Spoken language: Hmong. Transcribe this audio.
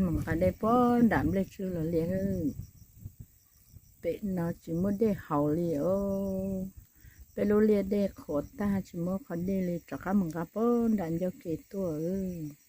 Mus nqa dej puag nram nplej tswb los liaj. Pem no tsis muaj dej haus li os. Peb lub liaj dej qhuav tag tsis muaj qhov dej li, rov qab mus nqa puag nram ncauj ke tuaj os.